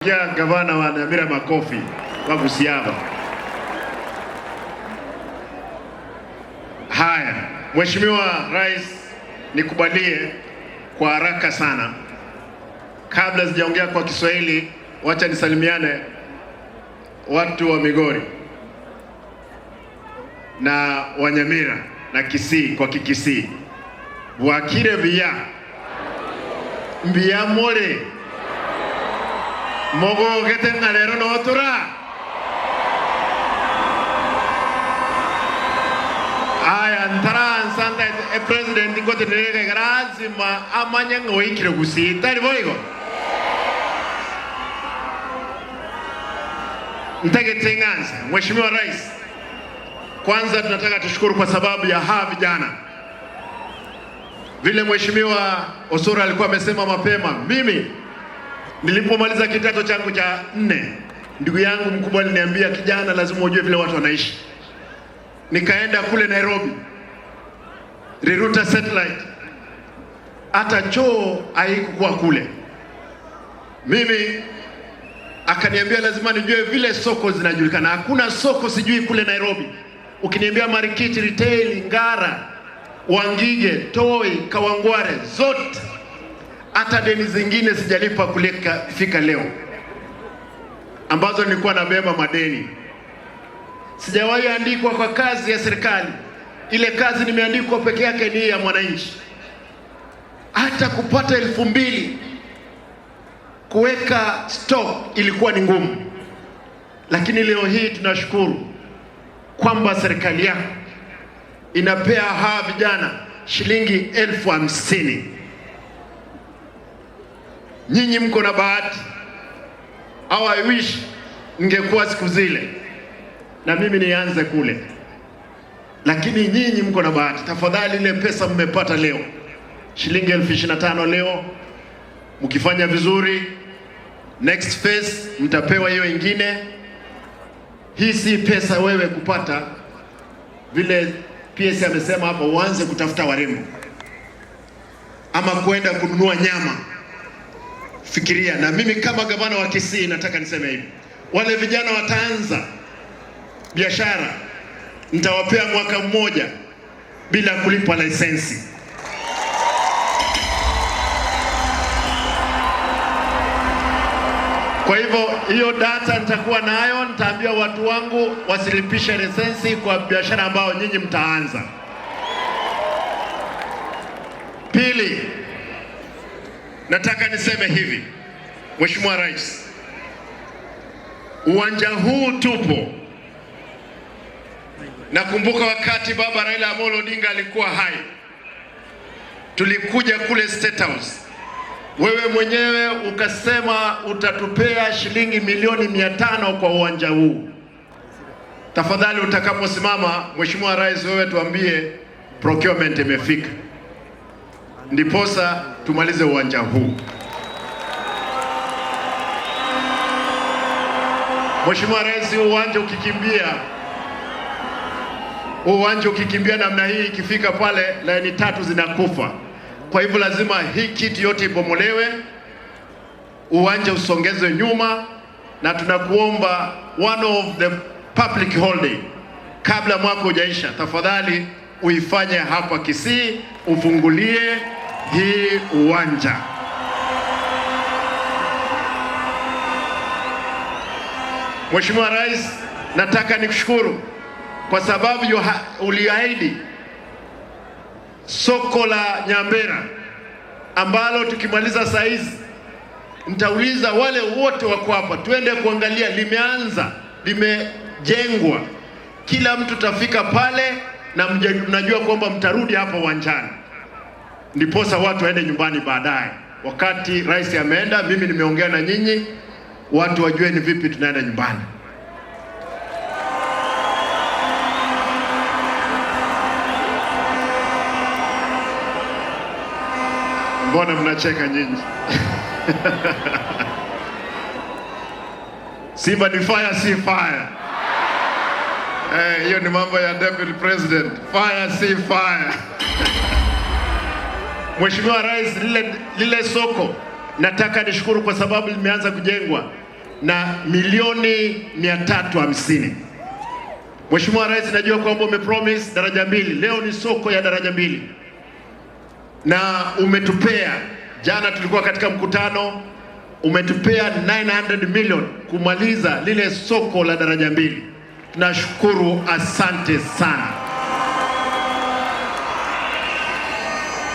Ya gavana wa Nyamira makofi wa Busiaba. Haya, Mheshimiwa Rais, nikubalie kwa haraka sana, kabla sijaongea kwa Kiswahili, wacha nisalimiane watu wa Migori na Wanyamira na Kisii kwa Kikisii. Bwakire biya mbiya more mogogete ng'alero notura aya ntaransa e president ngoteneneka lazima amanye ng'oikire Gusii tari boigo ntegete ng'anza. Mheshimiwa Rais, kwanza tunataka tushukuru kwa sababu ya hawa vijana. Vile Mheshimiwa Osoro alikuwa amesema mapema, mimi nilipomaliza kidato changu cha nne, ndugu yangu mkubwa aliniambia, kijana, lazima ujue vile watu wanaishi. Nikaenda kule Nairobi, Riruta Satellite, hata choo haikukuwa kule. Mimi akaniambia lazima nijue vile soko zinajulikana. Hakuna soko sijui kule Nairobi. Ukiniambia Marikiti, Retail, Ngara, Wangige, Toi, Kawangware, zote hata deni zingine sijalipa kuleka fika leo, ambazo nilikuwa nabeba madeni. Sijawahi andikwa kwa kazi ya serikali. Ile kazi nimeandikwa peke yake ni ya mwananchi. Hata kupata 2000 kuweka stock ilikuwa ni ngumu, lakini leo hii tunashukuru kwamba serikali yako inapea hawa vijana shilingi 50,000. Nyinyi mko na bahati, au I wish ningekuwa siku zile na mimi nianze kule, lakini nyinyi mko na bahati. Tafadhali, ile pesa mmepata leo shilingi 25,000 leo, mkifanya vizuri next phase mtapewa hiyo ingine. Hii si pesa wewe kupata, vile PS amesema hapo, uanze kutafuta warembo ama kwenda kununua nyama. Fikiria. Na mimi kama gavana wa Kisii nataka niseme hivi, wale vijana wataanza biashara, nitawapea mwaka mmoja bila kulipa leseni. Kwa hivyo hiyo data nitakuwa nayo, nitaambia watu wangu wasilipishe leseni kwa biashara ambayo nyinyi mtaanza. Pili, nataka niseme hivi, Mheshimiwa Rais, uwanja huu tupo. Nakumbuka wakati baba Raila Amolo Odinga alikuwa hai, tulikuja kule State House, wewe mwenyewe ukasema utatupea shilingi milioni 500 kwa uwanja huu. Tafadhali utakaposimama, Mheshimiwa Rais, wewe tuambie procurement imefika, ndiposa tumalize uwanja huu. Mheshimiwa Rais, uwanja ukikimbia namna hii, ikifika pale laini tatu zinakufa. Kwa hivyo lazima hii kitu yote ibomolewe, uwanja usongezwe nyuma, na tunakuomba one of the public holiday kabla mwaka hujaisha, tafadhali uifanye hapa Kisii, ufungulie hii uwanja. Mheshimiwa Rais, nataka nikushukuru kwa sababu uliahidi soko la Nyambera ambalo tukimaliza saa hizi nitauliza wale wote wako hapa tuende kuangalia, limeanza, limejengwa, kila mtu tafika pale na mnajua kwamba mtarudi hapa uwanjani, ndiposa watu waende nyumbani baadaye. Wakati rais ameenda, mimi nimeongea na nyinyi, watu wajue ni vipi tunaenda nyumbani. Mbona mnacheka nyinyi? Simba ni fire, si fire. Hiyo ni mambo ya deputy president. Fire si fire. Mheshimiwa Rais, lile soko nataka nishukuru kwa sababu limeanza kujengwa. na milioni 350. Mheshimiwa Rais, najua kwamba umepromise daraja mbili, leo ni soko ya daraja mbili na umetupea, jana tulikuwa katika mkutano, umetupea 900 million kumaliza lile soko la daraja mbili. Tunashukuru, asante sana.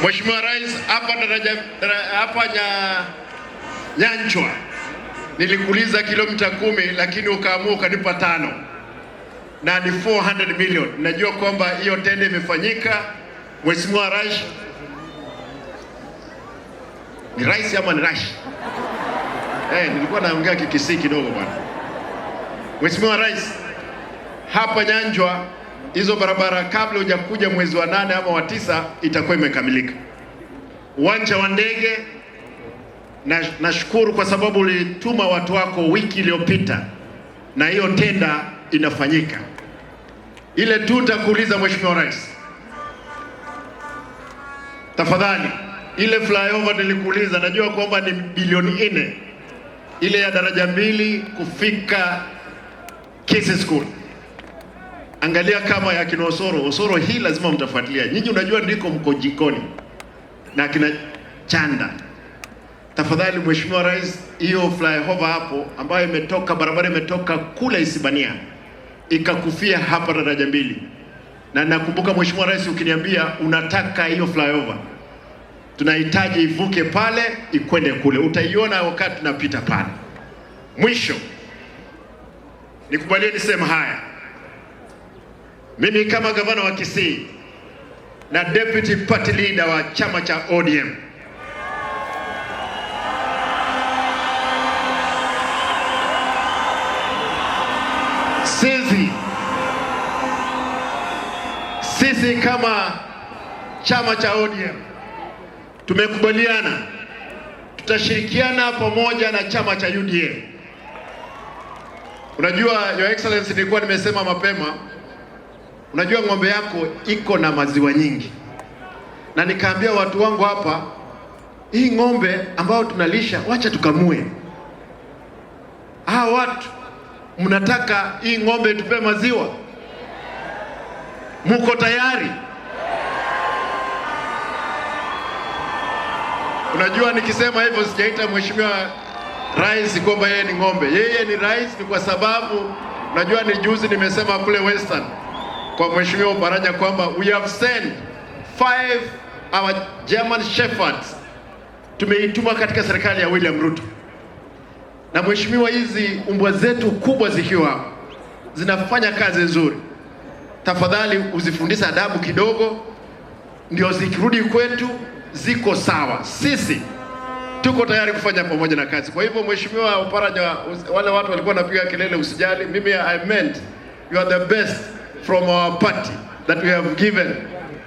Mheshimiwa Rais, hapa daraja hapa Nyanchwa nilikuuliza kilomita 10 lakini ukaamua ukanipa 5 na ni 400 million. Najua kwamba hiyo tende imefanyika. Mheshimiwa Rais, ni rais ama ni rash? Nilikuwa naongea Kikisii kidogo bwana. Mheshimiwa Rais, hapa Nyanjwa hizo barabara kabla hujakuja mwezi wa 8 ama wa 9 itakuwa imekamilika. Uwanja wa ndege nashukuru kwa sababu ulituma watu wako wiki iliyopita na hiyo tenda inafanyika. Ile tu nitakuuliza Mheshimiwa Rais, tafadhali, ile flyover nilikuuliza, najua kwamba ni bilioni 4 ile ya daraja mbili kufika Kisii School. Angalia kama ya kina Osoro. Osoro hii lazima mtafuatilia nyinyi, unajua ndiko mko jikoni na kina Chanda. Tafadhali Mheshimiwa Rais, hiyo flyover hapo ambayo imetoka barabara imetoka kule Isibania ikakufia hapa daraja mbili, na nakumbuka Mheshimiwa Rais ukiniambia unataka hiyo flyover, tunahitaji ivuke pale ikwende kule, utaiona wakati tunapita pale. Mwisho nikubalie niseme haya, mimi kama gavana wa Kisii na deputy party leader wa chama cha ODM, sisi kama chama cha ODM tumekubaliana tutashirikiana pamoja na chama cha UDA. Unajua Your Excellency, nilikuwa nimesema mapema, unajua ng'ombe yako iko na maziwa nyingi, na nikaambia watu wangu hapa, hii ng'ombe ambayo tunalisha wacha tukamue. Hawa watu mnataka hii ng'ombe tupe maziwa, muko tayari? Unajua, nikisema hivyo sijaita Mheshimiwa Rais kwamba yeye ni ng'ombe. Yeye ni rais ni kwa sababu unajua, ni juzi nimesema kule Western kwa Mheshimiwa Oparanya kwamba we have sent 5 our German Shepherds, tumeituma katika serikali ya William Ruto. Na mheshimiwa, hizi umbwa zetu kubwa zikiwa hapa zinafanya kazi nzuri, tafadhali uzifundishe adabu kidogo, ndio zikirudi kwetu ziko sawa. Sisi tuko tayari kufanya pamoja na kazi. Kwa hivyo Mheshimiwa Oparanya, wale watu walikuwa wanapiga kelele, usijali, mimi I meant you are the best from our party that we have given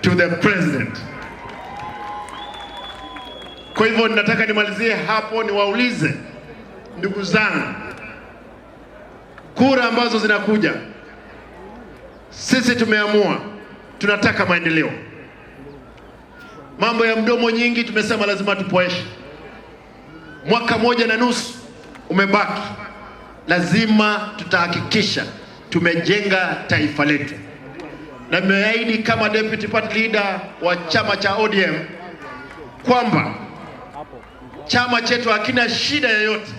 to the president. Kwa hivyo nataka nimalizie hapo, niwaulize ndugu zangu, kura ambazo zinakuja, sisi tumeamua tunataka maendeleo. Mambo ya mdomo nyingi tumesema lazima tupoeshe. Mwaka 1.5 umebaki, lazima tutahakikisha tumejenga taifa letu, na nimeahidi kama deputy party leader wa chama cha ODM kwamba chama chetu hakina shida yoyote.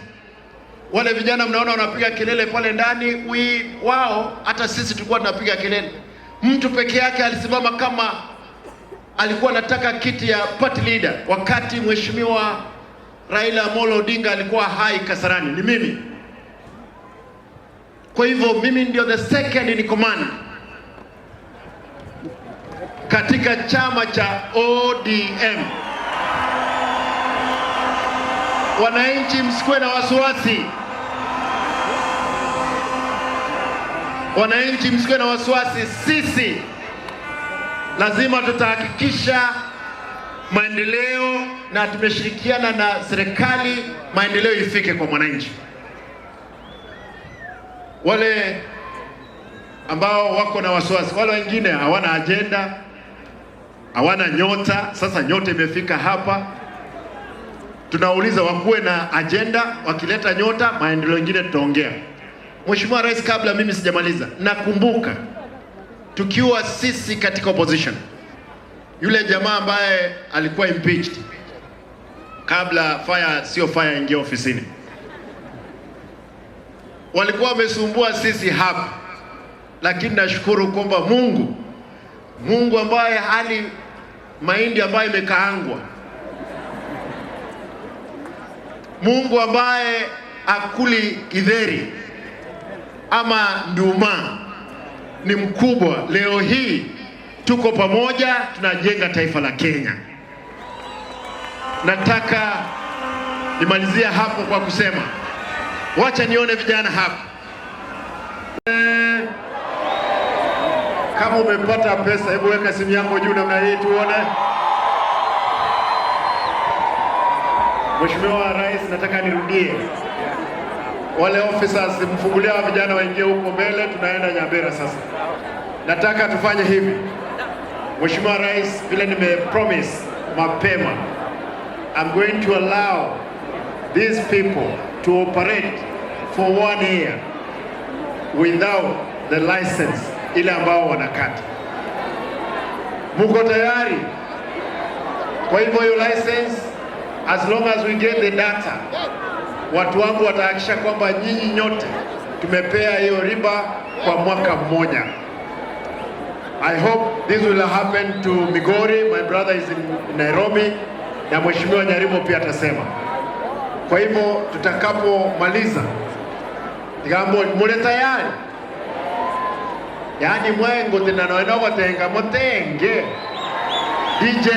Wale vijana mnaona wanapiga kelele pale ndani, wao hata sisi tulikuwa tunapiga kelele. Mtu peke yake alisimama kama alikuwa anataka kiti ya party leader wakati Mheshimiwa Raila Amolo Odinga alikuwa hai Kasarani, ni mimi. Kwa hivyo mimi ndio the second in command katika chama cha ODM. Wananchi msikuwe na wasiwasi. Wananchi msikuwe na wasiwasi, sisi lazima tutahakikisha maendeleo na tumeshirikiana na serikali, maendeleo ifike kwa mwananchi. Wale ambao wako na wasiwasi, wale wengine hawana agenda, hawana nyota. Sasa nyota imefika hapa. Tunauliza wakuwe na agenda, wakileta nyota, maendeleo mengine tutaongea. Mheshimiwa Rais, kabla mimi sijamaliza, nakumbuka tukiwa sisi katika opposition, yule jamaa ambaye alikuwa impeached kabla fire sio fire ingia ofisini, walikuwa wamesumbua sisi hapa, lakini nashukuru kwamba Mungu ambaye hali mahindi ambayo imekaangwa, Mungu ambaye akuli githeri ama nduma ni mkubwa. Leo hii tuko pamoja, tunajenga taifa la Kenya. Nataka nimalizie hapo kwa kusema wacha nione vijana hapa. Kama umepata pesa, hebu weka simu yako juu namna hii tuone. Mheshimiwa Rais, nataka nirudie, wale officers mfungulia hawa vijana waingie huko mbele, tunaenda Nyabera sasa. Nataka tufanye hivi, Mheshimiwa Rais, vile nime promise mapema, I'm going to allow these people to operate for one year without the license ile ambao wanakata. Muko tayari? Kwa hivyo hiyo license, as long as we get the data, watu wangu watahakikisha kwamba nyinyi nyote tumepea hiyo riba kwa mwaka mmoja. I hope this will happen to Migori. My brother is in Nairobi, na Mheshimiwa Nyarimo pia atasema. Kwa hivyo tutakapomaliza igambo mule tayari, yaani mwengo tinanoenogotenga mutenge DJ.